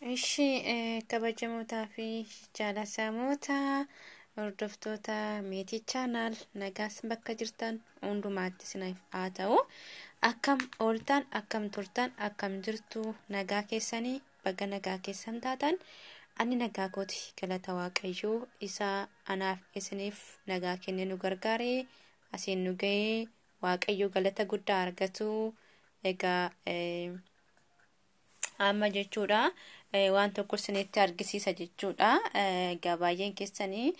Ishii kabajamootaa fi jaalatamoota hordoftoota Meetii Channel, nagaas bakka jirtan hundumaatti isiniif haa ta'u. Akkam ooltan, akkam turtan, akkam jirtu? Nagaa keessanii? Baga nagaa keessan taatan. Ani nagaa kooti, galata Waaqayyoo isaa anaaf isiniif nagaa kennee nu gargaaree asiin nu ga'ee, Waaqayyo galata guddaa argatu. Egaa amma jechuudha waan tokko isinitti argisiisa jechuudha. Egaa baay'een keessanii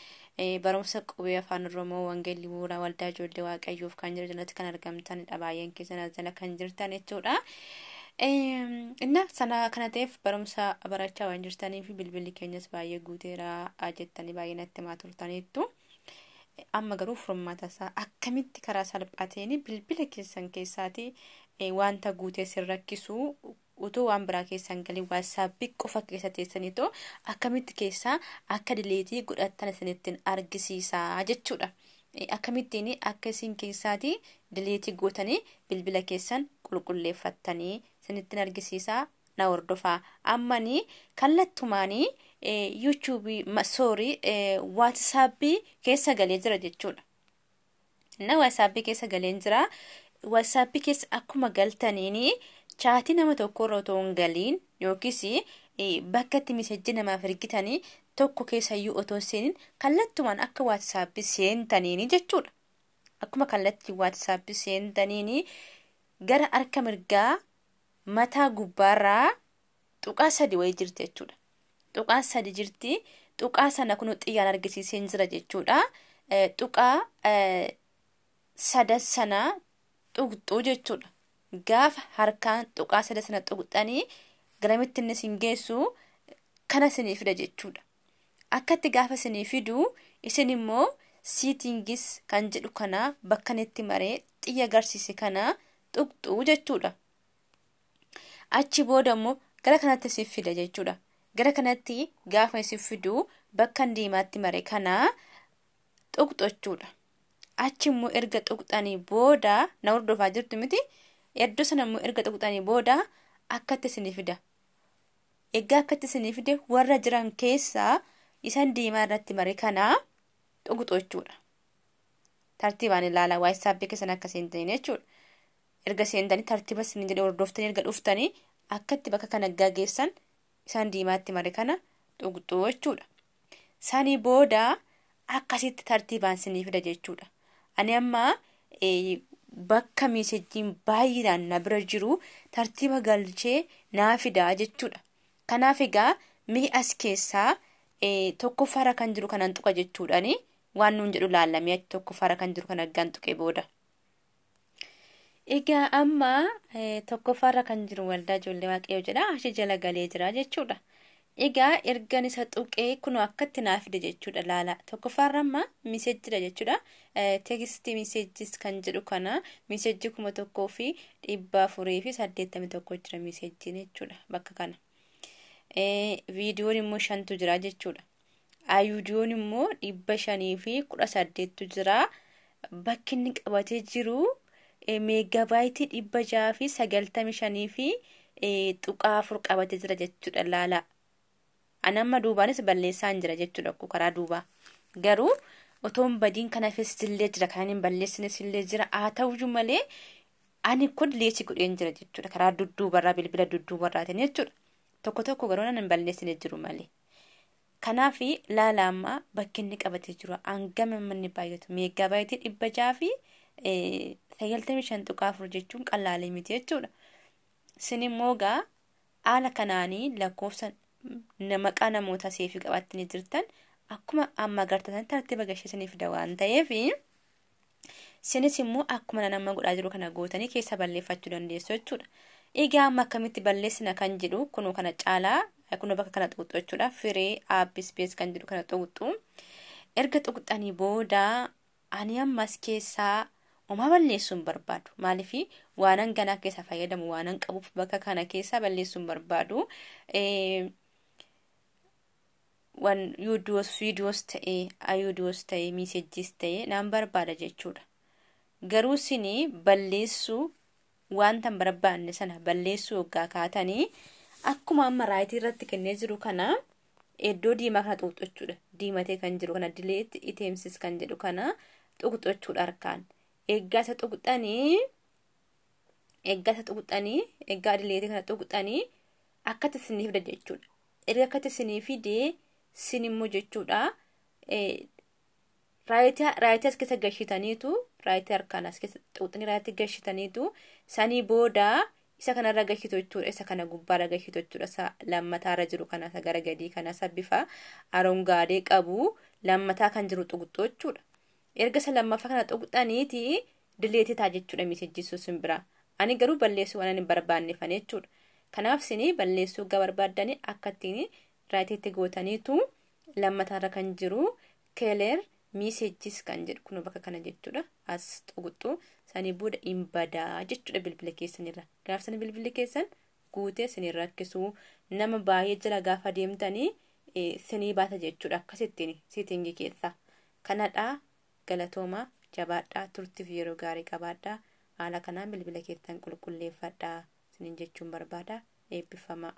barumsa qubee Afaan Oromoo Wangeelli Bu'uuraa Waldaa Ijoollee Waaqayyoof kan jiru jalatti kan argamtanidha. Baay'een keessan as jala kan jirtan jechuudha. Inna sana kana ta'eef barumsa barachaa waan jirtanii fi bilbilli keenyas baay'ee guuteera jettanii baay'ee natti himaa turtaniittu. Amma garuu furmaata isaa akkamitti karaa salphaa ta'een bilbila keessan keessaatii wanta guutee sin rakkisu utuu waan biraa keessan galii WhatsAppii qofa keessa teessaniitoo akkamitti keessaa akka delete godhattan isinittiin argisiisaa jechuudha. Akkamittiin akka isin keessaatii delete gootanii bilbila keessan qulqulleeffattanii isinittiin argisiisaa, na hordofaa. Ammanii kallattumaanii YouTubeii, sorry, WhatsAppii keessa galee jira jechuudha. Na WhatsAppii keessa galeen jira. WhatsAppii keessa akkuma galtaniini chatii nama tokko irra otoo hin galiin yookiis bakka itti messageii namaaf ergitanii tokko keessayyuu otoo hin seenin kallattumaan akka WhatsAppii seentaniini jechuudha. Akkuma kallattii WhatsAppii seentaniini gara harka mirgaa mataa gubbaarraa tuqaa sadi wayii jirti jechuudha. Tuqaan sadi jirti. Tuqaa sana kun xiyyaan argisiisee jira jechuudha. Tuqaa sadan sana tuqxuu jechuudha. Gaafa harkaan tuqaa sada sana tuqxanii garamitti inni isin geessu kana isinii fida jechuudha. Akkatti gaafa isinii fidu isin immoo settings kan jedhu kana bakka itti maree xiyya agarsiise kana tuqxuu jechuudha. Achi booda immoo gara kanatti isin fida jechuudha. Gara kanatti gaafa isin fidu bakka diimaatti mare kana tuqxu jechuudha. Achi immoo erga tuqxanii booda, na hordofaa jirtu miti? Iddoo sana immoo erga tuqxanii booda akkatti isinii fida. Egaa akkatti isinii fide warra jiran keessaa isan diimaa irratti mare kana tuqxu jechuudha. Tartiibaan ilaalaa, WhatsAppii keessan akka seentanii jechuudha. Erga seentanii tartiiba isin jedhee hordoftanii erga dhuftanii akkatti bakka kana gaggeessan isaan diimaatti mare kana tuqxu jechuudha. Sanii booda akkasitti tartiibaan isinii fida jechuudha. Ani amma bakka messageiin baay'inaan na bira jiru tartiiba galchee naa fidaa jechuudha. Kanaaf egaa mee as keessaa tokkoffaarra kan jiru kanan tuqa jechuudhaani waan nuun jedhu laallamee tokkoffaarra kan jiru kan argaan tuqee booda. Egaa amma tokkoffaarra kan jiru Waldaa Ijoollee Waaqayyoo jedha, achi jala galee jira jechuudha. Egaa ergan isa tuqee kunoo akkatti naa fide jechuudha, laala. Tokkoffaarra amma messageiidha jechuudha. Text messages kan jedhu kana messageii 1481 jira messageiin jechuudha bakka kana. Viidiyoon immoo shantu jira jechuudha. Audioon immoo 518tu jira. Bakki inni qabatee jiru megabyteii 695.4 qabatee jira jechuudha, laala. Ani amma duubaanis balleessaan jira jechuudha karaa duubaa. Garuu otoon badiin kana hafes illee jira, kan hin balleessines illee jira. Haa ta'uyyuu malee ani kun delete godheen jira jechuudha karaa dudduubarraa, bilbila dudduubarraatiin jechuudha. Tokko tokko garuu nan hin balleessine jiru malee. Kanaaf laala, amma bakki inni qabatee jiru hangam inni baay'atu, megabyteii 695.4 jechuun qal'aalee miti jechuudha. Isin immoo gaa haala kanaanii lakkoofsa maqaa namoota saveii qabattanii jirtan akkuma amma agartan tartiiba gashee isiniif fida waan ta'eef, isinis immoo akkuma nama godhaa jiru kana gootanii keessa balleeffachuu dandeessu jechuudha. Egaa amma akkamitti balleessina kan jedhu kunoo kana caalaa kunoo bakka kana tuqxu jechuudha. Free up space kan jedhu kana tuqxu. Erga tuqxanii booda ani ammas keessaa homaa balleessuu hin barbaadu. Maaliif? Waanan ganaa keessa fayyadamu waanan qabuuf bakka kana keessaa balleessuu hin barbaadu. Waan yuudiyoos, viidiyoos ta'ee, audios ta'ee, messageis ta'ee naan barbaada jechuudha. Garuu isinii balleessuu wanta hin barbaanne sana balleessuu waggaa kaatanii Akkuma amma right irratti kennee jiru kana iddoo diimaa kana tuqxu jechuudha. Diimatee kan jiru kana, "delete items" kan jedhu kana tuqxu jechuudha harkaan. Eeggaa isa tuqxanii, eeggaa delete kana tuqxanii akkatti isinii fida jechuudha. Erga akkatti isinii fidee sin immoo jechuudha, right as keessa gashitaniitu, right harkaan as keessa tuqxanii right gashitaniitu, sanii booda isa kanarra gashitu jechuudha. Isa kana gubbaarra gashitu jechuudha. Isa lammataarra jiru kana, isa gara gadii kana, isa bifa arongaadee qabu lammataa kan jiru tuqxu jechuudha. Erga isa lammaffaa kana tuqxaniiti delete ta'a jechuudha message sun bira. Ani garuu balleessuu waan hin barbaanneefan jechuudha. Kanaaf isin balleessuu ga barbaaddanii akka ittiin rightiitti gootaniitu lammataarra kan jiru "clear messages" kan jedhu kun bakka kana jechuudha. As tuqxu, sanii booda hin badaa jechuudha bilbila keessanirra. Gaaf sana bilbilli keessan guutee isin rakkisuu, nama baay'ee jala gaafa deemtanii sinii baata jechuudha akkasittiin setting keessa. Kanadhaa, galatoomaa, jabaadhaa, turtiif yeroo gaarii qabaadhaa. Haala kanaan bilbila keessan qulqulleeffadhaa isiniin jechuun barbaada. Eebbifamaa.